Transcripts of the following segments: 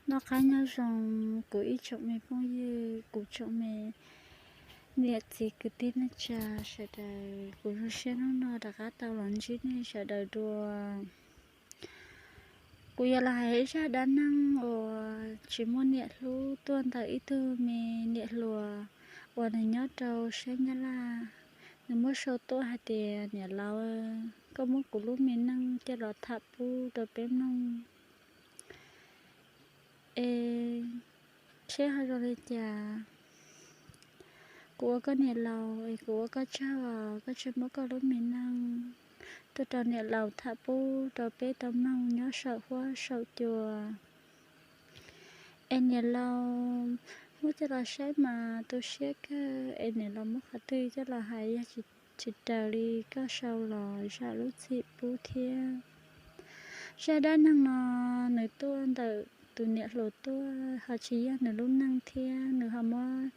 Noj qab nyob zoo kuv ib tsoom me phooj ywg, kuv tsoom me niam txiv kwv tij neej tsa sawv daws, kuv zoo siab hnub no rov qab tau los ntsib nej sawv daws dua. Kuv yuav los hais ib zaj dab neeg uas tsis muaj niam hlub tuaj ntawm ib tug me niam hluas uas nws nyob rau sab Nyab Laj. Nws muab sau tuaj hais tias, niam laus, koj muab kuv lub me neej coj los tham pub rau peb mloog es seb ho zoo li cas. Kuv ua koj niam laus es kuv ua koj tsaug, koj tsuas muab koj lub me neej tuaj rau niam laus tham pub rau peb tau mloog nyob saum huab saum cua. Es niam laus muab coj los saib mas tu siab kawg, es niam laus muab qhov twg coj los hais yog tsis raws li koj sau los zam lub txim pub thiab. Zaj dab neeg no nws tuaj ntawm tus niam hluas tuaj, ho tsis yog nws lub neej thiab, nws ho muab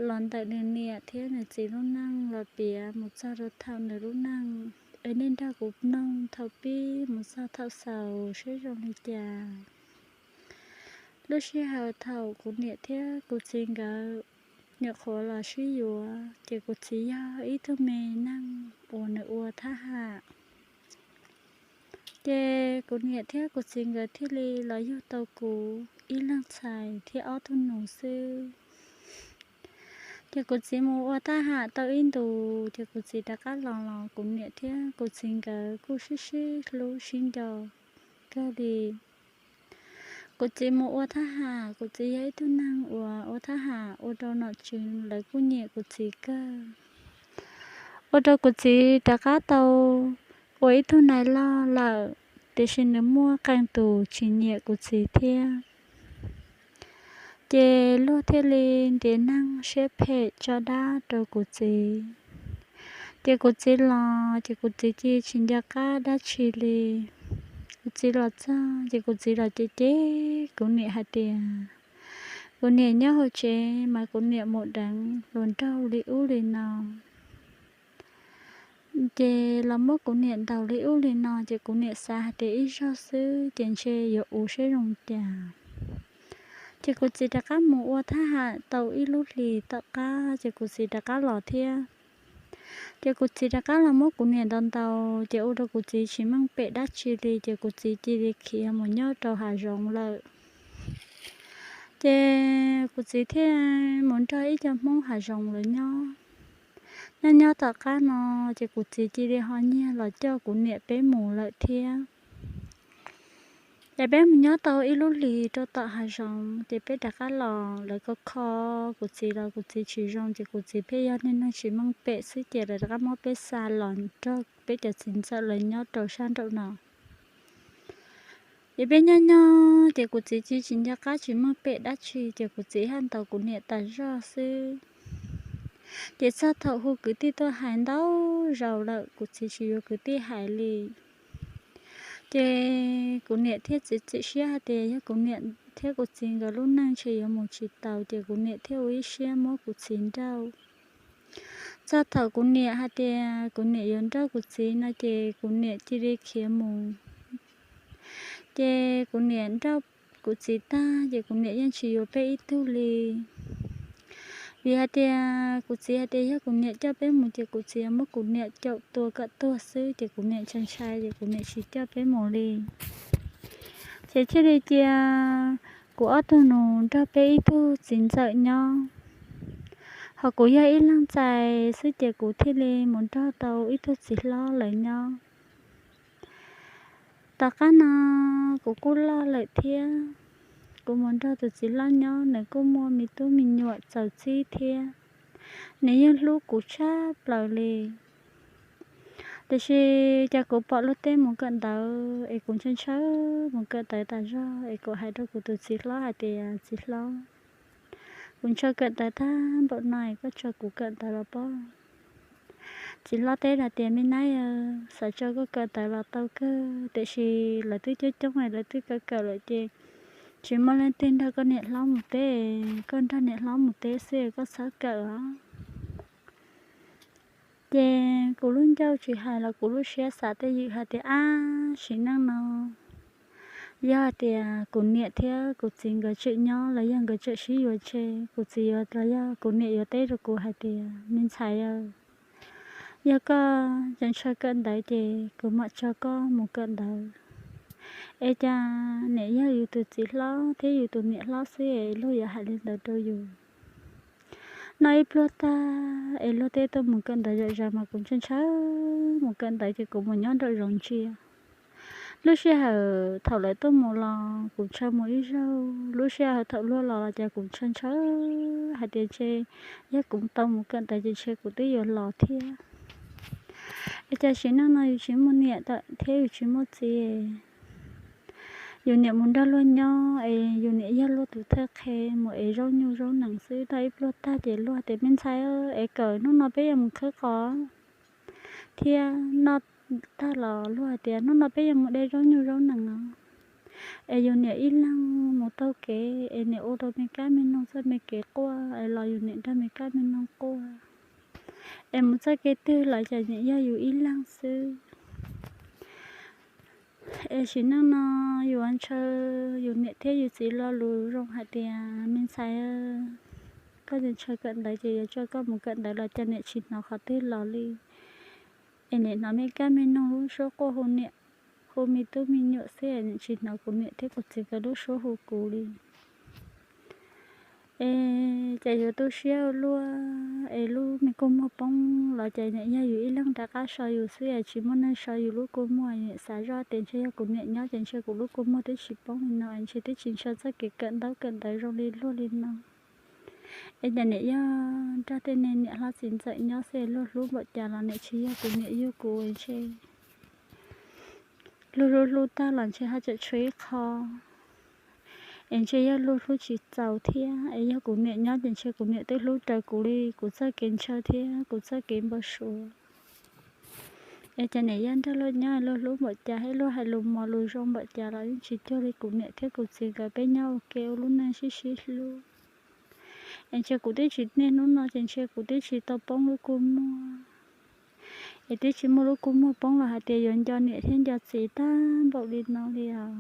los ntawm nws niam thiab nws txiv lub neej los piav mus txog rau thaum nws lub neej. Es nej nrog kuv mloog thaum pib mus txog thaum xaus seb zoo li cas. Lub sij hawm thaum kuv niam thiab kuv txiv nkawd nyuam qhuav los sib yuav ces kuv txiv yog ib tug me neeg uas nws ua thab ham. Ces kuv niam thiab kuv txiv nkawd thiaj li los yug tau kuv ib leeg ntxhais thiab ob tug nus xwb. Ces kuv txiv mus ua thab ham tau ib ntus ces kuv txiv rov qab los los kuv niam thiab kuv txiv nkawd kuj sib sib hlub sib nco kawg li. Kuv txiv mus ua thab ham, kuv txiv yog ib tug neeg uas ua thab ham ua rau nom tswv lawv kuj nyiam kuv txiv kawg. Ua rau kuv txiv rov qab tau ua ib tug nais loj lawm, tiam sis nws muaj qee tus tsis nyiam kuv txiv thiab. Ces luag thiaj li ntiav neeg siab phem tso dab rau kuv txiv. Ces kuv txiv los ces kuv txiv cia tsis nco qab dab tsi li. Kuv txiv los txog ces kuv txiv los cem cem kuv niam hais tias, kuv niam nyob hauv tsev mas kuv niam mus deev hluas nraug li ub li no. Ces los muab kuv niam ntaus li ub li no ces kuv niam xav hais tias ib zaug xwb ces ntshe yuav ua siab zoo cas. Ces kuv txiv rov qab mus ua thab ham tau ib lub hlis tom qab ces kuv txiv rov qab los thiab. Ces kuv txiv rov qab los muab kuv niam ntaus ntaus ces ua rau kuv txiv tsis meej pem dab tsi li ces kuv txiv cia li khiav mus nyob rau hav zoov lawm. Ces kuv txiv thiaj mus nrog ib co Hmoob hav zoov lawv nyob. Nyob nyob tom qab no ces kuv txiv cia li ho nyiag los coj kuv niam peb mus lawm thiab. Ces peb mus nyob tau ib lub hlis rau tom hav zoov ces peb rov qab los, lawv kho kho kuv txiv los kuv txiv tsis zoo ces kuv txiv pheej yog niag neeg tsis meej pem xwb ces lawv rov qab muab peb xa los nrog peb cov txiv ntxawm lawv nyob rau sab nraum no. Ces peb nyob nyob ces kuv txiv cia tsis nco qab tsis meej pem dab tsi ces kuv txiv haj ntaus kuv niam tas zog xwb. Ces txog thaum hu kwv tij tuaj hais ntau zaus lawm kuv txiv tsis yuav kwv tij hais li. Ces kuv niam thiaj txiav txim siab hais tias yog kuv niam thiab kuv txiv nkawd lub neej ntshe yuav mus tsis taus ces kuv niam thiaj ua ib siab muab kuv txiv nrauj. Txog thaum kuv niam hais tias kuv niam yuav nrauj kuv txiv no ces kuv niam cia li khiav mus. Ces kuv niam nrauj kuv txiv tag ces kuv niam yeej tsis yuav peb ib tug li. Vim hais tias kuv txiv hais tias yog kuv niam coj peb mus ces kuv txiv yuav muab kuv niam caum tua kom tuag xwb ces kuv niam ntshai ntshai ces kuv niam tsis coj peb mus li. Ces thiaj li cia kuv ob tug nus nrog peb ib tug txiv ntxawm nyob. Ho kuv yog ib leeg ntxhais xwb ces kuv thiaj li mus nrog tau ib tug txiv hlob lawv nyob. Tom qab no kuv kuj loj lawm thiab, kuv mus nrog tus txiv hlob nyob nws kuj muaj me tub me nyuam txaus txib thiab, nws yeej hlub kuv tshaj plaws li. Tiam sis cas kuv pom luag tej mus kawm ntawv es kuv ntshaw ntshaw mus kawm ntawv tas zog es kuv hais rau kuv tus txiv hlob hais tias, txiv hlob, kuv ntshaw kawm ntawv tag npaum no es koj tso kuv kawm ntawv los pob. Txiv hlob teb hais tias, me nab, xav tso koj kawm ntawv los tau kawg, tiam sis lawv twb coob coob es lawv twb kawm kawm lawm ces tsis muaj leej twg nrog koj niam hlob mus teb, koj nrog niam hlob mus teb xwb koj txhob kawm os. Ces kuv lub ncauj tsis hais los kuv lub siab xav tej ywm hais tias, ab, sim neej no Yog hais tias kuv niam thiab kuv txiv nkawd tseem nyob los yog nkawd tseem sib yuav tseg, kuv txiv yuav los yog kuv niam yuav teb rau kuv hais tias, me ntxhais, yog koj tseem ntshaw kawm ntawv ces kuv mam tso koj mus kawm ntawv. Es cas niam yog yus tus txiv hlob thiab yus tus niam hlob xwb es luag yuav hais li ntawd rau yus. Noj ib pluag tag es luag teb tuaj mus kawm ntawv zom zaws mas kuv ntshaw ntshaw mus kawm ntawv ces kuv mus nyob nraum zoov ntsia. Lub sij hawm thaum lawv tuaj mus los kuv ntshaw mus ib zaug, lub sij hawm thaum luag los los ces kuv ntshaw ntshaw hais tias ntshe yog kuv tau mus kawm ntawv ces ntshe kuv twb yuav los thiab. Es cas sim neej no yus tsis muaj niam thiab yus tsis muaj txiv, yus niam mus nrog luag nyob es yus niam yog luag tus thawj qhe mus ev zaub nyuj zaub nees xwb. Noj ib pluag tag ces luag tias, me ntxhais, es kawm hnub no peb yuav mus khawb qos thiab noj tag los luag hais tias, hnub no peb yuav mus de zaub nyuj zaub nees os. Es yus niam ib leeg mus taug kev es niam ua rau me kab me noog txoj me kev quaj es los yus niam nrog me kab me noog quaj. Es mus txoj kev twg los cas niam yog yus ib leeg xwb. Es sim neej no yus ua ntshaw yus niam thiab yus txiv lo lus zoo hais tias, me ntxhais, koj tseem ntshaw kawm ntawv ces yuav tso koj mus kawm ntawv los cas niam tsis hnov qhov twg los li. Es niam hnov me kab me noog lub suab quaj hu niam, hu me tub me nyuam xwb es niam tsis hnov kuv niam thiab kuv txiv nkawd lub suab hu kuv li. Es ces yuav tu siab ua luaj, es lub me kua muag poob los ces niam yog yus ib leeg rov qab so yus xwb es tsis muaj neeg so yus lub kua muag. Niam xav zoj tias ntshe yog kuv niam nyob ces ntshe kuv lub kua muag twb tsis poob li no, ntshe twb tsis ntshaw txoj kev kawm ntaub kawm ntawv zoo li luag li no. Es cas niam yog nrog tej niag niam hlob txiv ntxawm nyob xwb es luag hlub npaum cas los niam tsis yog kuv niam yug kuv es ntshe luag hlub hlub tag los ntshe haj tseem tshuav ib qho, es ntshe yog luag hlub tsis txaus thiab. Es yog kuv niam nyob ces ntshe kuv niam twb hlub raws kuv li kuv txoj kev ntshaw thiab kuv txoj kev npau suav. Es cas niam yog nrog luag nyob luag hlub npaum cas thiab luag hais lus mos lus zoo npaum cas los yeej tsis cuag li kuv niam thiab kuv txiv nkawd peb nyob ua ke ua lub neej sib sib hlub. Es ntshe kuv twb tsis, niaj hnub no ces ntshe kuv twb tsis tau poob lub kua muag. Es twb tsis muaj lub kua muag poob los hais tias yuav nco niam thiab nco txiv tag npaum li no li os.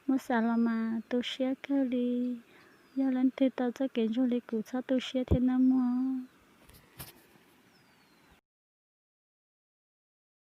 Muab xav los mas tu siab kawg li. Yog leej twg tau txoj kev ntsuag li kuv txhob tu siab thiab nawb mog.